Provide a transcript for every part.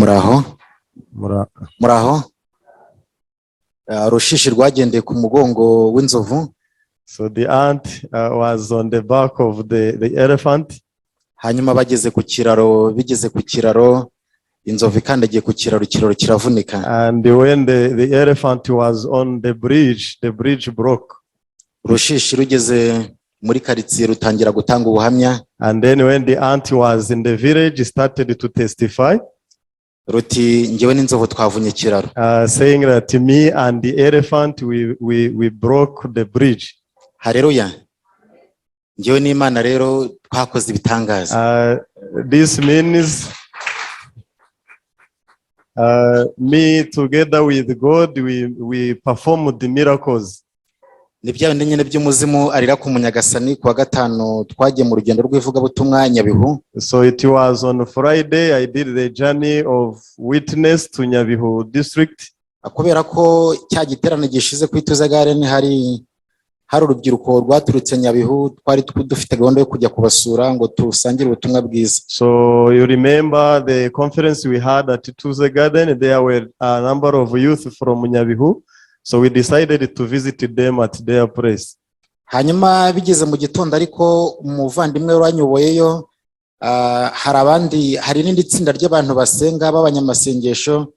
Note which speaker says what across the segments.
Speaker 1: Muraho? Muraho. Urushishi rwagendeye ku mugongo w'inzovu.
Speaker 2: So the ant was on the back of the elephant.
Speaker 1: Hanyuma bageze ku kiraro, bigeze ku kiraro, inzovu ikandagiye ku kiraro, ikiraro kiravunika.
Speaker 2: And when the elephant was on the bridge broke.
Speaker 1: Urushishi rugeze muri karitsiye rutangira gutanga ubuhamya.
Speaker 2: And then when the ant was in the village, it started to testify,
Speaker 1: ruti njyewe n'inzovu twavunye ikiraro.
Speaker 2: Saying that me and the elephant, we broke the bridge.
Speaker 1: Hareruya, njyewe n'Imana rero twakoze ibitangaza.
Speaker 2: This means me together with God, we performed the miracles.
Speaker 1: Ni bya bindi nyine by'umuzimu arira ku munyagasani. Ku wa gatanu twagiye mu rugendo rw'ivugabutumwa Nyabihu.
Speaker 2: So it was on Friday, I did the journey of witness to Nyabihu district.
Speaker 1: Kubera ko cya giterane gishize ku Ituze Garden hari urubyiruko rwaturutse Nyabihu, twari dufite gahunda yo kujya kubasura ngo tusangire ubutumwa bwiza.
Speaker 2: So you remember the conference we had at Ituze Garden, there were a number of youth from Nyabihu. So we decided to visit them at their place.
Speaker 1: Hanyuma bigeze mu gitondo ariko umuvandimwe wanyoboyeyo, hari abandi, hari n'indi tsinda ry'abantu basenga b'abanyamasengesho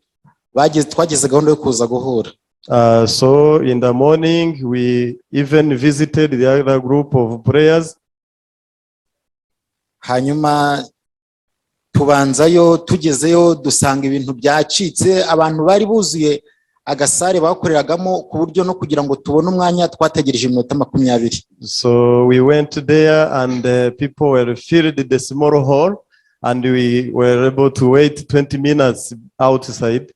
Speaker 1: twagize gahunda yo kuza guhura.
Speaker 2: So in the morning, we even visited the other group of prayers.
Speaker 1: Hanyuma tubanzayo, tugezeyo dusanga ibintu byacitse, abantu bari buzuye agasare bakoreragamo, ku buryo no kugira ngo tubone umwanya twategereje iminota 20.
Speaker 2: So we went there and people were filled the small hall and we were able to wait 20 minutes outside.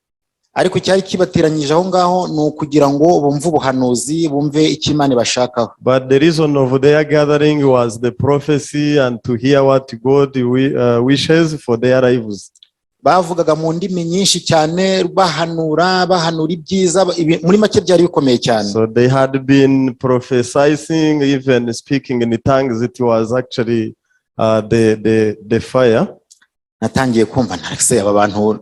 Speaker 1: Ariko icyari kibateranyije aho ngaho ni ukugira ngo bumve ubuhanuzi, bumve icyo Imana ibashakaho.
Speaker 2: But the reason of their gathering was the prophecy and to hear what God wishes for their lives.
Speaker 1: Bavugaga mu ndimi nyinshi cyane, bahanura, bahanura ibyiza, muri make byari bikomeye cyane.
Speaker 2: So they had been prophesying, even speaking in tongues. It was actually the fire.
Speaker 1: Natangiye kumva ntarese aba bantu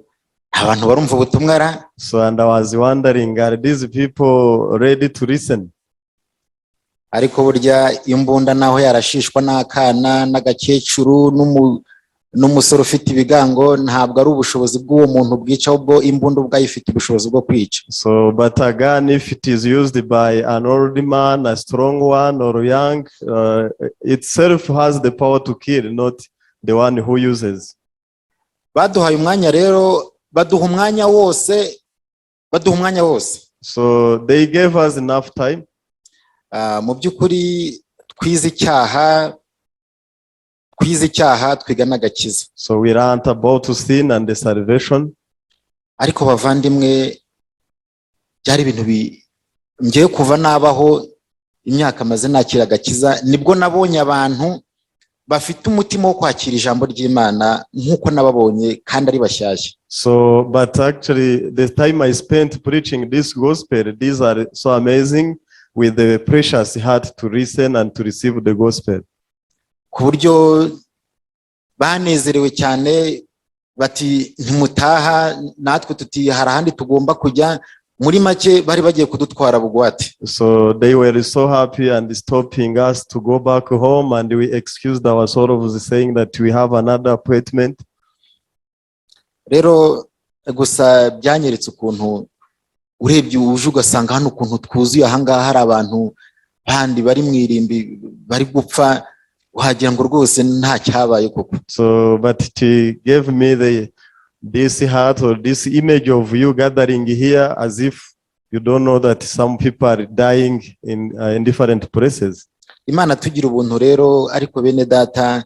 Speaker 1: barumva ubutumwa ra?
Speaker 2: So, and I was wondering, are these people ready to listen?
Speaker 1: Ariko burya imbunda naho yarashishwa n'akana n'agakecuru n'umusore ufite ibigango, ntabwo ari ubushobozi bw'uwo muntu bwica, ahubwo imbunda ubwayo ifite ubushobozi bwo kwica.
Speaker 2: So, but again, if it is used by an old man, a strong one, or young, itself has the power to kill, not the one who uses.
Speaker 1: Baduhaye umwanya rero, baduha umwanya wose, baduha umwanya wose.
Speaker 2: So they gave us enough time.
Speaker 1: Mu by'ukuri twize icyaha, twize icyaha, twiga n'agakiza.
Speaker 2: So we learned about sin and the salvation.
Speaker 1: Ariko bavandimwe, byari ibintu bi ngewe kuva nabaho, imyaka maze nakira agakiza, nibwo nabonye abantu bafite umutima wo kwakira ijambo ry'Imana nk'uko nababonye kandi ari bashyashya.
Speaker 2: So, but actually, the time I spent preaching this gospel, these are so amazing with the precious heart to listen and to receive the gospel.
Speaker 1: Ku buryo banezerewe cyane, bati ntimutaha, natwe tuti hari ahandi tugomba kujya. Muri make bari bagiye kudutwara bugwate.
Speaker 2: So they were so happy and stopping us to go back home, and we excused ourselves, saying that we have another appointment.
Speaker 1: Rero gusa byanyeretse ukuntu urebye uje ugasanga hano ukuntu twuzuye ahangaha, hari abantu bandi bari mu irimbi bari gupfa, wagira ngo rwose nta cyabaye koko.
Speaker 2: So, but it gave me this heart or this image of you gathering here as if you don't know that some people are dying in different places.
Speaker 1: Imana tugira ubuntu rero. Ariko bene data,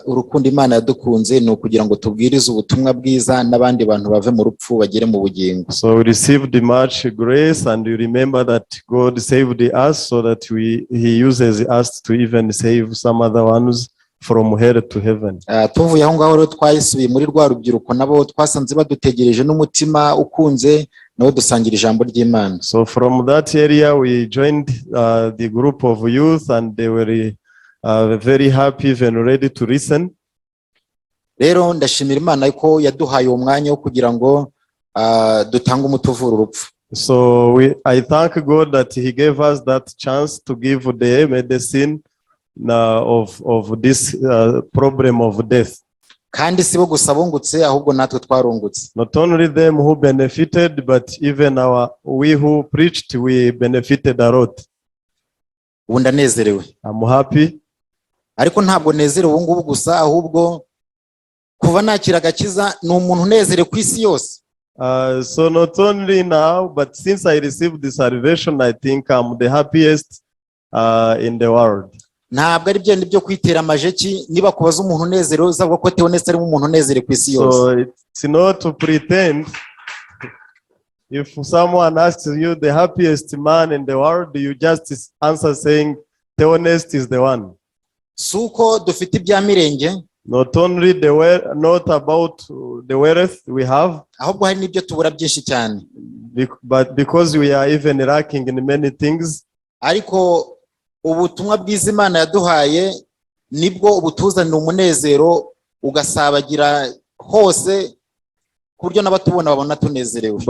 Speaker 1: urukundo Imana yadukunze ni ukugira ngo tubwirize ubutumwa bwiza n'abandi bantu bave mu rupfu bagere mu bugingo.
Speaker 2: So we received much grace, and you remember that God saved us so that He uses us to even save some other ones from hell to heaven.
Speaker 1: Tuvuye aho ngaho rero twasubiye muri rwa rubyiruko, nabo twasanze badutegereje n'umutima ukunze, nabo dusangira ijambo ry'Imana.
Speaker 2: So from that area, we joined the group of youth, and they were very happy and ready to listen.
Speaker 1: Rero ndashimira Imana ko yaduhaye uwo mwanya wo kugira ngo dutange umuti uvura urupfu.
Speaker 2: So I thank God that He gave us that chance to give the medicine of this problem of death.
Speaker 1: Kandi si bo gusa bungutse, ahubwo natwe twarungutse.
Speaker 2: Not only them who benefited, but even we who preached, we benefited a lot.
Speaker 1: Ubu ndanezerewe.
Speaker 2: I'm happy.
Speaker 1: Ariko ntabwo nezerewe ubu ngubu gusa, ahubwo kuva nakira agakiza ni umuntu unezerewe ku isi yose.
Speaker 2: So not only now, but since I received the salvation, I think I'm the happiest in the world.
Speaker 1: Ntabwo ari byo byo kwitera amajeki, niba kubaza umuntu unezerewe uzavuga ko Theoneste ari umuntu unezerewe ku isi yose.
Speaker 2: So it's not to pretend. If someone asks you the happiest man in the world, you just answer saying, "Theonest is the one."
Speaker 1: Si uko dufite ibya mirenge,
Speaker 2: Not only the wealth, not about the wealth we have,
Speaker 1: ahubwo hari n'ibyo tubura byinshi cyane.
Speaker 2: But because we are even lacking in many things.
Speaker 1: Ariko ubutumwa bwiza Imana yaduhaye nibwo ubutuzanira umunezero ugasabagira hose, ku buryo n'abatubona babona tunezerewe.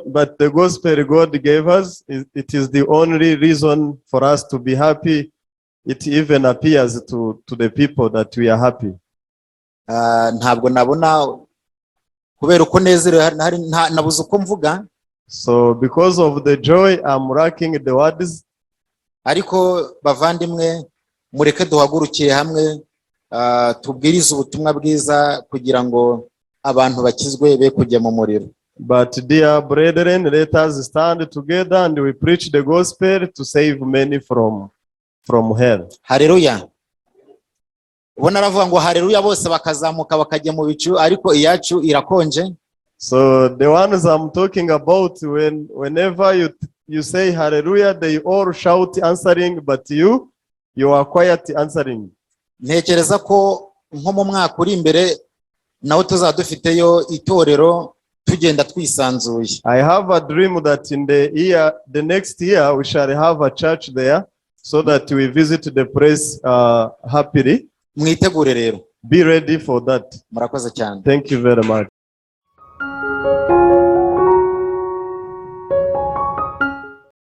Speaker 2: But the gospel God gave us, it is the only reason for us to be happy. It even appears to the people that we are happy.
Speaker 1: Ntabwo nabona kubera uko nezerewe, nabuze uko mvuga.
Speaker 2: So because of the joy, I'm lacking the words.
Speaker 1: Ariko bavandimwe, mureke duhagurukire hamwe, tubwirize ubutumwa bwiza kugira ngo abantu bakizwe be kujya mu muriro.
Speaker 2: But dear brethren, let us stand together and we preach the gospel to save many from hell.
Speaker 1: Hareruya! Ubona aravuga ngo hareruya, bose bakazamuka bakajya mu bicu, ariko iyacu irakonje.
Speaker 2: So the ones I'm talking about, whenever you say hallelujah, they all shout answering, but you are quiet answering.
Speaker 1: Ntekereza ko nko mu mwaka uri imbere naho tuzaba dufiteyo itorero, tugenda twisanzuye.
Speaker 2: I have a dream that in the next year, we shall have a church there so that we visit the place happily.
Speaker 1: Mwitegure rero.
Speaker 2: Be ready for that.
Speaker 1: Murakoze cyane.
Speaker 2: Thank you very much.